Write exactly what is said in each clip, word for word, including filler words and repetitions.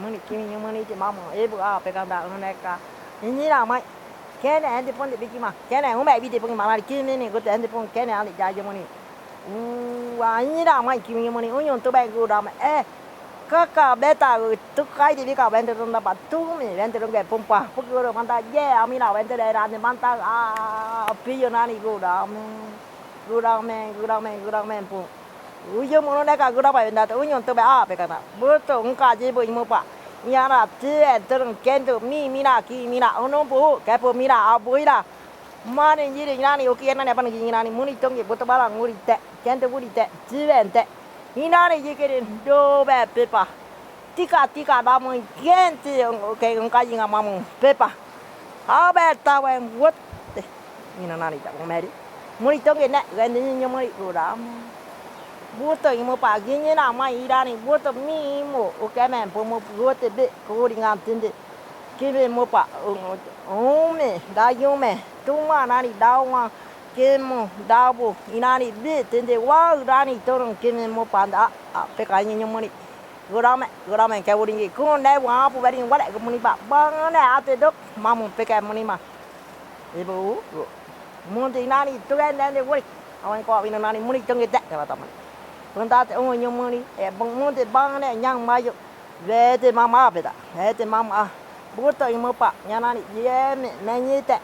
Muni, kimi ño muni ti mamu, ebu a pekanda uneka. Ini na mai. Kene andi pon di biki ma. Kene ume bi di biki ma nani kimi ni guti andi pon kene andi jaji muni. Ua ini na mai kimi ño muni unyu tu bai gu dame. E. Kaka beta gu tu kai di bika bente ronda ba tu mi bente ronge pumpa. Puku ro manda ye amina bente de rani manda a piyo nani gu dame. Gu dame, gu dame, gu dame pun. Uyu munu neka gu dame benda tu unyu tu be a pekana. Butu ngka jibu imupa. Nyana ti en turun kentu mi mina ki mina unumpu kepu mina abu ira. Mani jiri nani uki nani apa nani muni tonggi butu bala nguri te. Kentu nguri te. Jiben te. Inani jikiri do be pepa. Tika tika damu kenti ke ngka jinga mamu pepa. Abe tawen wut. Ina nani ta meri. Muni tongge ne gandi ni muni kuram. Buto imu pa gini na mai irani buto mi imu ukemen pumu gote be kuri ngan tindi. Kimi mupa ume dayume tuma nani dauma kemu dabu inani bi tindi wau rani turun kimi mupa nda a peka ini muni. Gurame, gurame ke uringi. Kun ne wa apu beri wale ke muni ba. Bang ne ate dok mamu peke muni ma. Ibu u. Munti nani turen ne uri. Awan ko wina nani muni tongge te ke bata muni. Punta te ungu muni. E bang munti bang ne nyang mayu. Wete mama peta. Wete mama. Buto imu pa. Nyanani. Yeme. Menyite.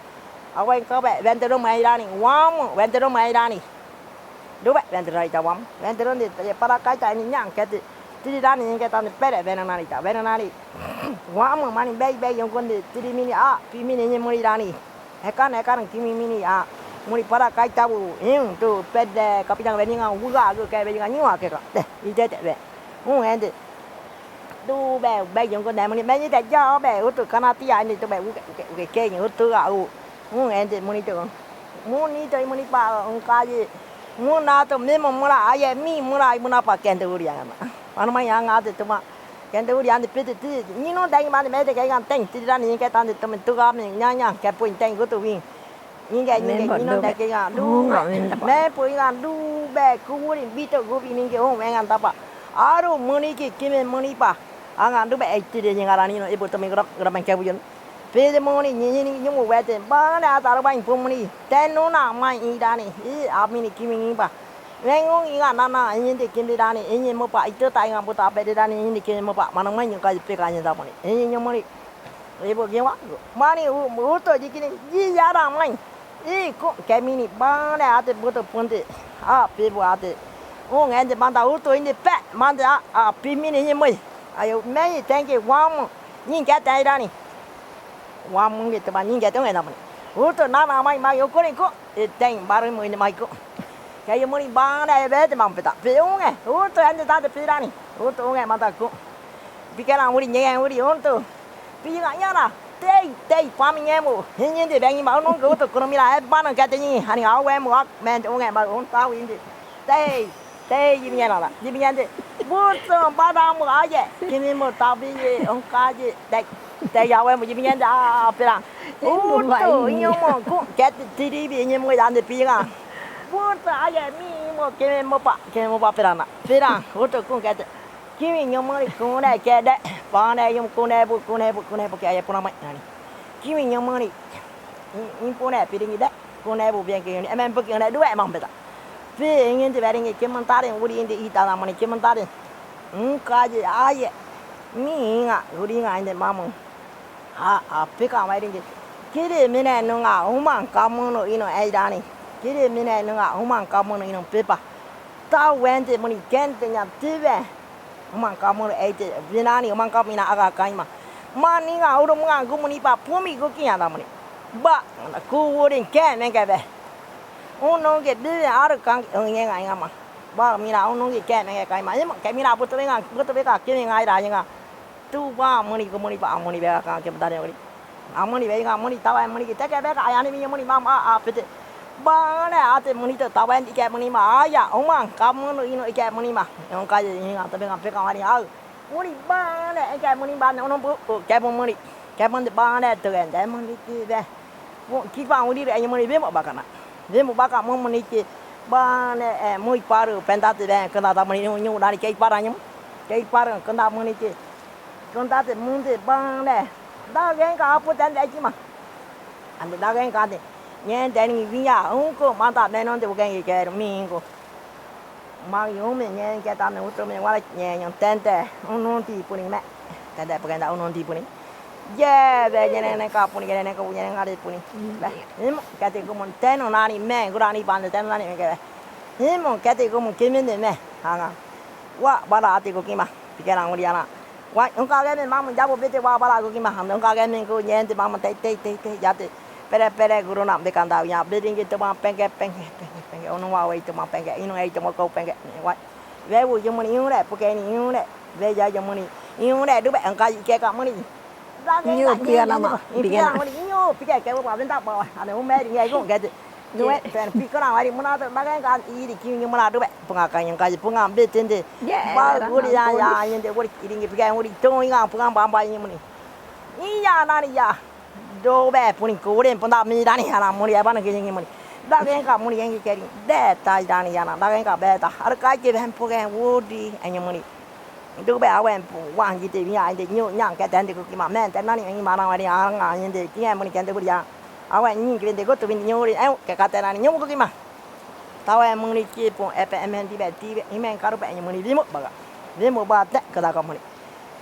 Awan ko be. Wente rumai rani. Wamu. Wente rumai rani. Duwe, wente rani ta wam. Wente rani ta, para kai ta ini nyang keti. Tiri rani nyang keta ni pere, wene nani ta, wene nani. Wam mani bei bei yong kondi, tiri mini a, pi mini ini muni rani. Hekan, hekan, kimi mini a. Muni para kai ta bu, ing, tu, pede, kapitang wene nga, wuga, gu, ke, wene nga, nyua, ke, ka. Te, ite, te, we. Ung, ente. Du be, be, yong kondi, muni, meni te, ja, be, utu, kanati, a, ente, tu, be, uke, uke, uke, ke, utu, ga, u. Ung, ente, muni, tu. Muni to, muni pa, ngkai. Muna to, mimo mura, aye, mi mura, muna pa, kente uri anga. Anu mai anga te tuma. Kente uri ante pete ti. Ni no dai ma te mete kai kan teng. Ti dan ni ke tan te tuma tuga mi nya nya ke pui teng gutu wing. Ni ke ni ke ni no dai ke kan. Du. Me pui kan du be ku uri bito gubi ni ke o me kan tapa. Aru muni ki kimi muni pa. Anga du be ai ti de ni ngara ni no ibu to mi gra gra men ke buyon. Pede muni ni ni ni mu wete bane ata ro bain pumuni. Tenu na mai i dani. I amini kimi ni ba. Wengung inga nana ini de kimi dani ini mupa itu ta inga buta pede dani ini kimi mupa. Mana mai ni kai peka ni da muni. Ini ni muni. Ibu giwa. Mani u uto jikini ji yara mai. Iku kemini bane ate butu punti. A pibu ate. Ung ende manda utu ini pe manda a pimini ini mui. Ayo mei thank you wamu. Ninge tairani. Wamu nge teba ninge tonge namani. Utu nana mai mai ukuri ku. Iteng baru mu ini mai ku. Kayu muni bane bete mampeta. Piunge. Utu ende tante pirani. Utu unge manda ku. Bikena uri nyenge uri untu. Pi nga nyana, tei, tei, pami ngemu. Hinyin de bengi ma unung ke utu kurumila e bana kete ni. Hani awe mu ak men unge ma un tau indi. Tei, tei, yimi nyana la. Yimi nyende. Butu bada mu aye. Kimi mu tabi ye ungkaji. Tei, tei awe mu yimi nyende a pira. Utu inyo mu ku kete tiri bi inyo mu yande pi nga. Butu aye mi mu kimi mu pa, kimi mu pa pira na. Pira, utu ku kete. Kimi nyomani kune kede, pane yum kune bu, kune bu, kune bu ke aye puna mai nani. Kimi nyomani, in pune piringi de, kune bu biang ke yoni, emen buki yoni, due emang beta. Pi ingin ti beringi, kiman tarin, uri indi ita namani, kiman tarin. Ngkaji aye, mi inga, uri inga inde mamu. Ha, a, pika mai ringi. Kiri mine nunga, umang kamunu ino ai dani. Kiri mine nunga, umang kamunu ino pipa. Tau wente muni kente nya tibe. Umang kamunu eite, binani umang kamunu ina aga kaima. Mani nga uru munga gumuni pa pumi guki nya damuni. Ba, ku urin ke mengke be. Unung ke bibi aru kang, unge nga inga ma. Ba, mina unung ke mengke kaima. Ima, ke mina butu nga, butu ka, kimi nga ira nga. Tu ba muni ko muni ba muni be ka ke mutane muni. A muni be nga muni tawa muni ki teke be ka ayani mi muni mam a a pete. Ba ne ate muni to tawa ndi ke muni ma aya umang kamunu ino ike muni ma. Yon ka ye nga tabe nga pe ka mani au. Muni ba ne ike muni ba ne onom bu ke bu muni. Ke muni ba ne to ke nde muni ki be. Kipa uri re año muni bemo bakana. Bemo baka mo muni ke ba ne e mui paru penta te be kena ta muni nyu nani ke para nyu. Ke para kena muni ke. Kentang te munti bang ne. Daken ka apu ten de cima. Ande daken ka te. Ngen ten ngi winya ungku manta menon te buken ke ker mingu. Magi umi ngen ke ta me utu me wala ngen yang ten te. Unun ti puni me. Ten te buken ta unun ti puni. Ye be ngen ngen ka puni ngen ngen ka puni ngen ngen ka puni. Be. Imo kati kumun ten nani me gurani ban ten nani me ke. Imo kati kumun kimin de me. Hanga. Wa bala ati ku kima. Piken ang uri ana. Wa, ungka kemin mamun jabu bete wa bala ku kima. Ungka kemin ku nyen te mamun tei, tei, tei, tei, ya te. Pere, pere, guru na bekan da ya. Bete ngi te mamun pengke, pengke, pengke, pengke. Unu wa wei te mamun pengke. Inu ei te mamun kau pengke. Wa. Wei wu jumuni iure, puke ni iure. Wei ya jumuni iure, dube, ungka ike ka muni. Inyo, pia nama, pia nama. Inyo, pia ke wa benta ba. Ane umeri ngai ku ngai te. Due, pen pikon a wari muna te, bagai kan iri ki ngi muna due, punga kan yang kai punga be tende. Ba guri ya, ya, yang de guri iri ngi pikai guri tong inga punga ba ba ngi muni. Iya nani ya. Dube puni kuri punda mi dani ya na muni ya ba na ki ngi muni. Bagai ka muni yang keri. De tai dani ya na, bagai ka beta. Ar kai ke ben pukai guri, ngi muni. Dube awen pu, wang ji te, wi ai te, nyu, nyang ke ten te ku ki ma, men ten nani, ngi ma na wari, a, nga, nyi te, ki nge muni ken te buri ya. Awen nyi ki te ku tu bin nyu ri, e, ke ka ten nani, nyu ku ki ma. Tawe muni ki pu, e pe, e men ti be, ti be, i men karu be, nyi muni, bimu ba ga. Bimu ba te, keda ka muni.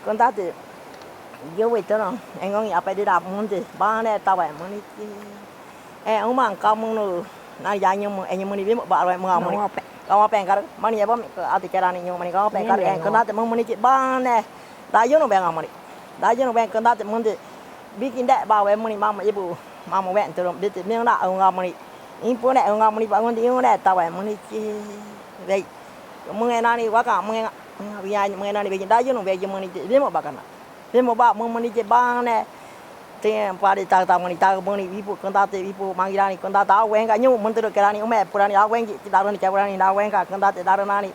Kunda te, yo we te no, e ngong i ape di da munti, ba ne tawe muni ki. E, umang ka munu, nani ya nyi mu, e nyi muni bimu ba, awen mu nga muni. Ka ma pen kar, mani ya ba mi, ati kera ni nyi muni, ka ma pen kar, e, kunda te mu muni ki, ba ne. Da yunu be nga muni. Da yunu be kunda te munti. Bikin de ba we muni mamu ibu. Mamu we turu biti mi na nga muni. Impu ne nga muni ba ngunti yunu ne ta we muni ki. Wei. Menge nani waka menge nga. Wia menge nani wei da yunu wei muni ti. Bimu ba kana. Bimu ba mu muni ki ba ne. Te pari ta ta muni ta muni wipu kunda te wipu mangi rani kunda ta wenga nyu munti ru kerani ume purani a wengi kita rani ke purani na wenga kunda te daru nani.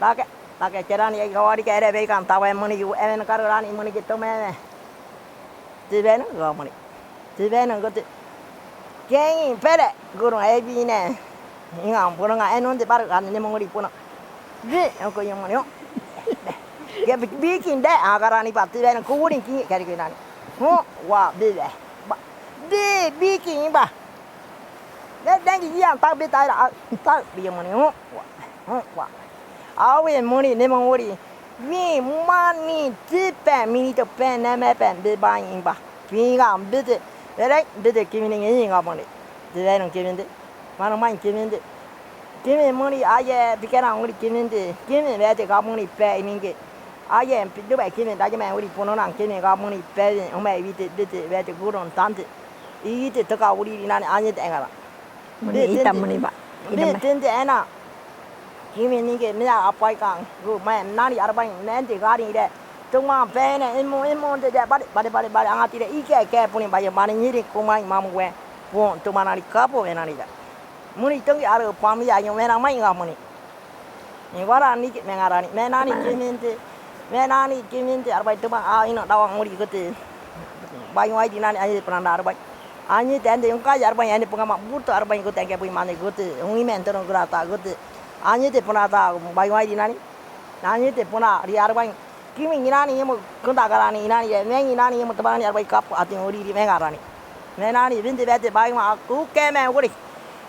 Lake, lake kerani e kawari kere be kan tawe muni yu, e men karu rani muni ki tome. Ti ben ga muni. Ti ben ga ti. Kengi pere guru e bi ne. Inga puna nga e non ti baru kan ni muni puna. Bi ko yu muni o. Ke bi, bikin de a karani ba ti ben ko wuri ki keri ki nani. Ho, wa bi be. Ba. Bi, bikin ba. Be dengi yang ta bi ta ra ta bi muni o. Wa. Ho, wa. Awe muni ne muni. Wi mani ti pe mini to pe ne me pe bi ba yin ba. Wi ga bi te. Ere bi te kimi ni ngi ga muni. Ti ere no kimi te. Mano mai kimi te. Kimi muni aye pikena muni kimi te. Kimi be te ga muni pe ni ngi. Aye pi du be kimi da kimi muni puno na kimi ga muni pe. Ome wi te bi te be te guru tante. I te toka uri ri nani aye te engara. Muni ita muni ba. Bi tende ena. Kimi ni ke mia apai kang. Gu mai nani arbai nende gari de. Tuma pene imu imu de de bari bari bari bari angati de ike ke puni ba ye mani nyiri kumai mamu we. Pun tuma nani kapu we nani de. Muni tongi aru pami ya yo mena mai nga muni. Ni wara ni ki mengarani, menani kiminti, menani kiminti, arbai tuma, a, ino dawang muri kuti. Bai wai di nani, anyi pernanda arbai. Anyi te ende yungkai arbai, ende pengama burtu arbai kuti, engke bui mani kuti. Ungi men turun gurata kuti. Anyi te pernata, bai wai di nani. Anyi te pernari arbai. Kimi ngi nani imu kunda garani nani ye, mengi nani imu tebani arbai kap ati uri di mengarani. Menani binti beti bai ma aku ke me uri.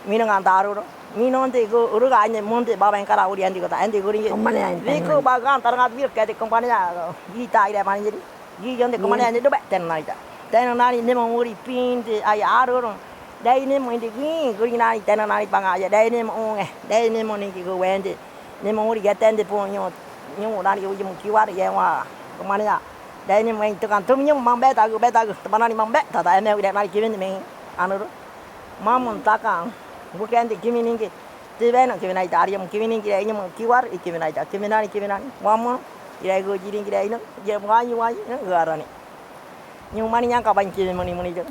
Minong antaru ro. Minong ti ku uru ga ane munti ba bengkara uri andi kota andi uri ngi. Biku ba gan tarngat bir keti kompani ya. Gita ire mani jadi. Gi jonte kompani andi dobe ten nani ta. Ten nani nemo uri pinti ai aru ro. Dai nemo indi gi guri nani ten nani panga ya dai nemo unge. Dai nemo ni ki ku wenti. Ni monguri geten di pu nyu, nyu nani uji mu kiwar ye wa. Kumani ya. Dai ni meng tukan tum nyu mambeta gu, beta gu. Tebanani mambeta ta eme wi nani kimin meng anu ru. Mamun takang. Buken di kimin ingi. Tibe no kimin ai ta ari mu kimin ingi dai ni mu kiwar i kimin ai ta. Kimin nani kimin nani. Mamun. Irai gu jiring irai no. Ye wanyi wanyi no garani. Nyu mani nyangka ban kimin muni muni jeng.